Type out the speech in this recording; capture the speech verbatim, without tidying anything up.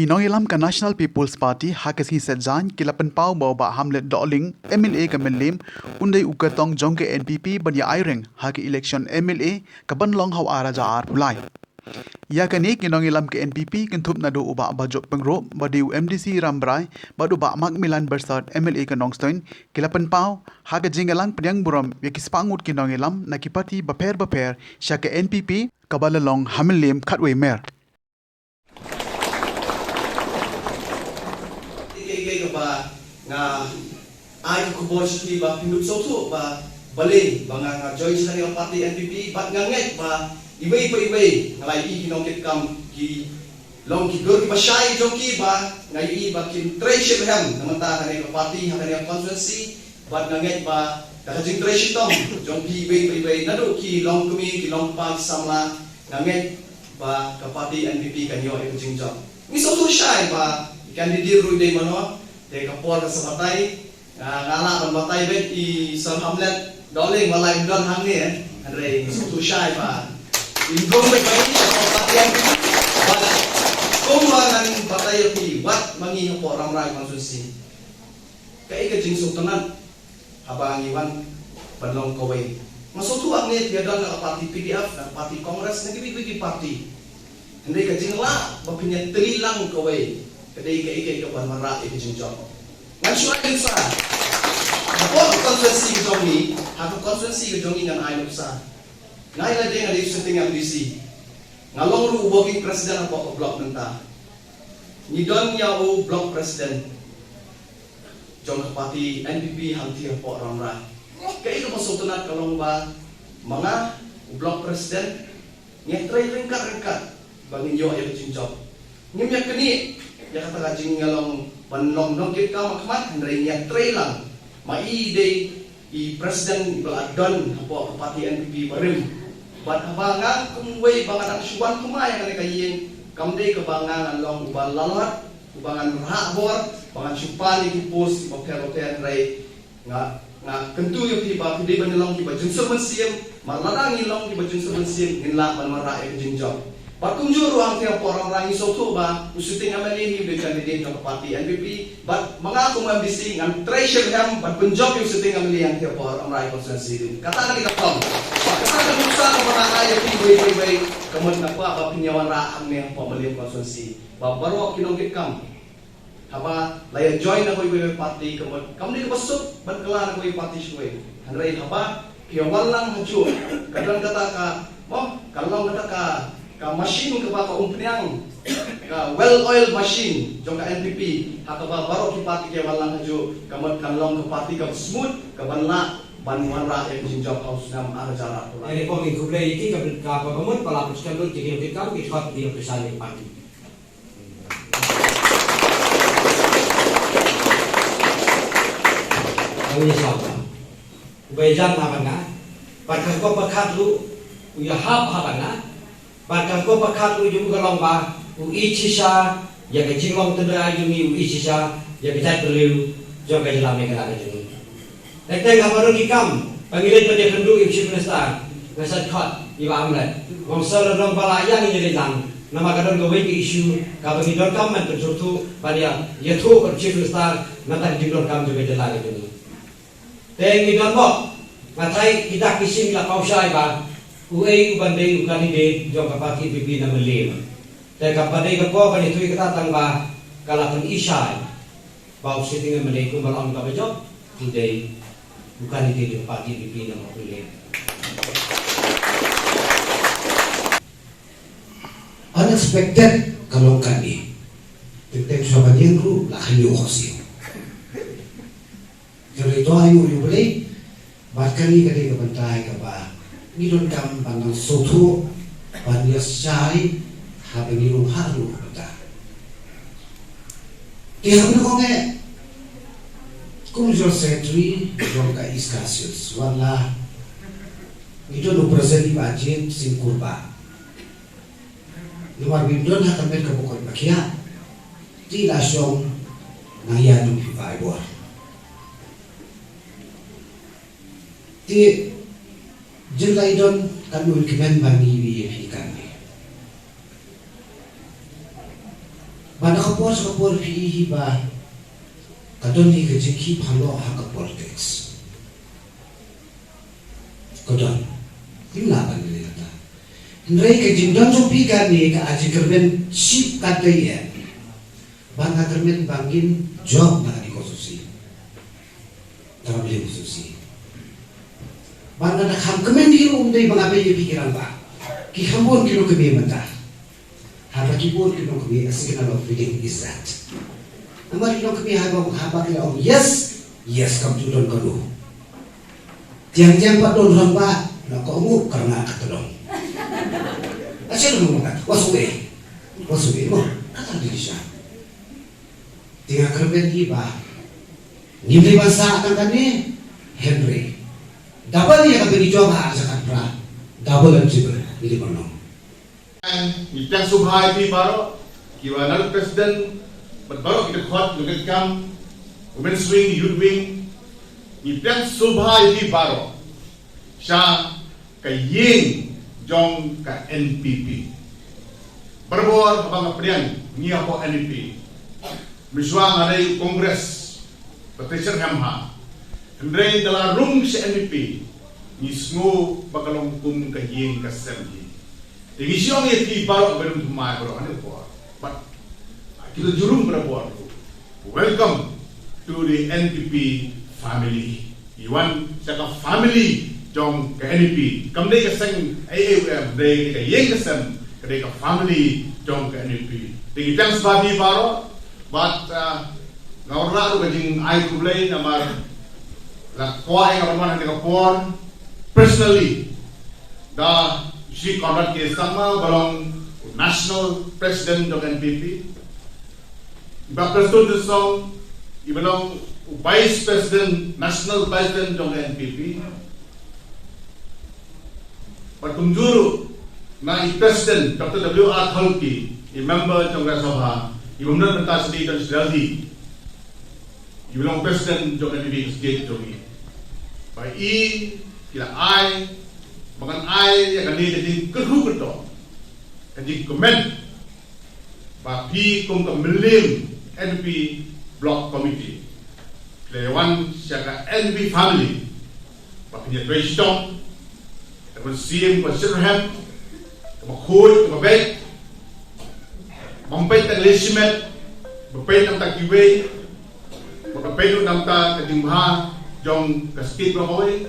Nongïalam ka National People's Party ha ka sngi Saitjaiñ ki la pynpaw ba u Bah Hamlet Dohling, M L A ka Mylliem, un dei u kyrtong jong ka N P P ban ïa aireng ha ka election M L A ka ban long ha u ar hajar arphew lai. Ïa kane ki nongïalam ka N P P kynthup naduh u Bah Bajop Pyngrope ba dei u M D C Rambrai bad u Bah Macmillan Byrsat, M L A ka Nongstoiñ, ki la pynpaw ha ka jingïalang pdiang burom ïa ki spah ngut ki nongïalam na ki party bapher bapher sha ka N P P kaba la long ha Mylliem khatwei mer. Ïa kaei kaei kaba nga ai ka khubor sha phi ba phin dup sngewthuh ba balei ba nga, nga join sha kane ka party N P P, bad nga ngeit ba iwei pa iwei nga la ïohi ki nongkitkam ki long ki dur kiba shai jong ki ba nga ïohi ba kin trei shitrhem na ka bynta kane ka party ha kane ka constituency. Bad nga ngeit ba da ka jingtrei shitom jong phi iwei pa iwei, naduh ki longkmie, ki longkpa, ki samla, nga ngeit ba ka party N P P kan ïoh ïa ka jingjop. Ngi sngewthuh shai ba i candidate ruh i dei mano, te ka por ka sa batai. Nga, nga lah ban batai beit, i Sir Hamlet Dohling ba la ïa don hangne, eh. Hynrei ngi sngewthuh shai ba i dei beit ba i ka party N P P. Bad kumba ngan batai ïa phi, wat ma ngi hapoh Rambrai constituency, kaei ka jingsngewtynnat haba ngi wan ban long kawei. Nga sngewthuh hangne phi ïa don na ka party P D F, na ka party Congress, na kiwei kiwei ki party. Hynrei ka jinglah ba phin ïa tylli lang kawei ka dei kaei kaei kaban wanrah ïa ka jingjop. Ngan shu ai nuksa. Hapoh ka constituency ka jong ngi, ha ka constituency ka jong ngi ngan ai nuksa. Nga ïa lade nga dei sitting M D C. Nga long ruh u working president hapoh ka block mynta. Ngi don ïa u block president jong ka party N P P hangtei hapoh Rambrai. Kaei kaba sngewtynnat ka long ba ma nga u block president ngi trei ryngkat ryngkat ba ngin ïoh ïa ka jingjop. Ngim ïa knieh ïa kata ka jingïalong ban long nongkitkam ha khmat, hynrei ngi ïa trei lang. Ma i dei i president iba la don hapoh ka party N P P barim. Bad haba nga kum uwei ba nga dang shu wan thymmai ha kane ka ïing, kam dei kaba nga ngan long uba lalot, uba ngan rah bor, ba ngan shu pan ïa ki post bapher bapher, hynrei nga, nga kyntu ïa phi ba phi dei ban long kiba jingsuk mynsiem, mar lada ngi long kiba jingsuk mynsiem ngin lah ban wanrah ïa ka jingjop. Bad kumjuh ruh hangtei hapoh Rambrai ngi sngewthuh ba u sitting M L A hi u dei candidate jong ka party N P P, bad ma nga kum M D C ngan trei shitrhem ban pynjop ïa u sitting M L A hangtei hapoh Rambrai constituency. Kata ka dei ka kam. Bad kata ka nuksa kaba nga ai ïa phi iwei pa iwei, ka mut nga kwah ba phin ïa wanrah hangne hapoh Mylliem constituency ba baroh ki nongkitkam haba la ïa join na kawei kawei party, ka mut kam dei kaba suk ban kylla na kawei party sha kawei. Hynrei haba ki ïa wan lang hajuh, ka don kata ka, mo, ka long kata ka, ka machine kaba ka umphniang, ka well oil machine jong ka N P P, ha kaba baroh ki party ki ïa wan lang hajuh, ka mut kan long ka party kaba smooth, kaban lah ban wanrah ïa ka jingjop ha u snem ar hajar arphew lai. Ïa, khublei ïa ki ka, ka, ka mut ba la pynskhem lut ïa ki, ki kam ki khot ki officer ïa ka party. Ka ngi sngewbha. U Baijan na bana. Bad ka kop ka khat ruh u ïahap ha bana. Bad ka kop ka khat ruh jong u ka long ba u ïeit shisha ïa ka jinglong tynrai jong ngi, u ïeit shisha ïa ka jaitbynriew jong ka jylla Meghalaya ka jong ngi. Teng teng haba don ki kam ba ngi leit ban ïakynduh ïa u Chief Minister, nga sa khot ïa i Bah Hamlet. Nga ong sir, long ba la ïa ngi leit lang, namar ka don kawei ka issue kaba ngi donkam ban pynsngewthuh, ban ïa, ïathuh bad u Chief Minister na ka bynta ka jingdonkam jong ka jylla ka jong ngi. Te ngi don bok, nga tharai ki dak ki shin ki la paw shai ba uei uban dei u candidate jong ka party N P P na Mylliem. Te kaba dei ka por ban ïathuh ïa kata tang ba ka la pyni shai ba u sitting M L A kumba la ong kaba jop, u dei u candidate jong ka party N P P na Mylliem. Unexpected ka long kane. Teng teng shuwa ban ïeng ruh la khynñiuh ka sien. Ka dei to aiu ïa U Blei, bad kane ka dei ka bynta kaba ngi donkam ban nang sngewthuh, ban ïa shai, haba ngi rung ha ruh ka bynta. Te haba ngi ong eh, kum General Secretary jong ka East Khasi Hills, wat la ngi don u present i Bah James Singh Kurbah. Namar ba im don ha ka met kaba koit ba khiah. Te la shong nang ïa nang phi bai bor. Te jin lai don kan u kmen ba ngi wi ïa phi kan ni. Ba na ka Por sa ka por phi i hi ba ka don hi ka jingkhih pharloh ha ka politics. Ka don. Ym lah ban ïa kata. Hynrei ka jingdon jong phi kane ka ai jingkyrmen shiphew kat ïa. Ban ka kyrmen ba ngin jop na ka dei ka susi. Tang ba leh u susi. Ba nga da kham kmen hi ruh ym dei ba nga peit ïa phi ki rangbah. Ki kham bun ki nongkmie mynta. Haba ki bun ki nongkmie, a signal of feeling is that. Namar ki nongkmie haba, haba ki la ong yes, yes kam ju don kano. Tiang tiang pat don rangbah, la ka ong u kyrngah ka tdong. A shen nong kat, wa shu eh. Wa shu eh mo, kata dei sha. Te nga kyrmen hi ba ngim dei ban sah tang kane, hynrei double ïa kaba ngi jop ha ar hajar khatphra, double and triple ngi dei ban long. Ngi pdiang sngewbha ïa phi baroh kiba na president bad baroh ki dkhot, ki dkhot kam, women's wing, youth wing. Ngi pdiang sngewbha ïa phi baroh sha ka ïing jong ka N P P. Barabor haba nga pdiang ngi hapoh N P P, mynshuwa nga dei Congress, ba te syrhem ha. Hynrei da la rung sha N P P, ngi sngew ba ka long kum ka ïing ka sem hi. Te ngi shu ong ïa phi baroh, ba dum thymmai baroh hangne por. But kita jurung barabor. Welcome to the N P P family. Ïa wan sha ka family jong ka N P P. Kam dei ka seng A A U M, dei ka ïing ka sem, ka dei ka family jong ka N P P. Te ngi pdiang sngewbha ïa phi baroh, bad, ah, nga wanrah ruh ka jingai khublei namar la kwah ïa nga ban wan ha kane ka por personally da Shri Conrad K Sangma, ba long National President jong N P P. Bah Prestone Tynsong, i ba long Vice President, National President jong N P P. Bad kumjuh ruh na i President Doctor W R Khalkhi, i member jong Rajya Sabha, i ba mdon mynta sha Delhi. I ba long President jong N P P state jong i. Ba i, ki la ai, ba ngan ai ïa kane ka jingkyrkhu kyrdoh, ka jingkmen ba phi kum ka mylliem N P P Block Committee, phi la wan sha ka N P P family, ba phin ïa trei shitom, ka mynsiem ka shitrhem, kaba khuid kaba beit, bym peit tang lei shimet, ba peit na ka bynta kiwei, ba peit na ka bynta ka jingbha jong ka state baroh kawei.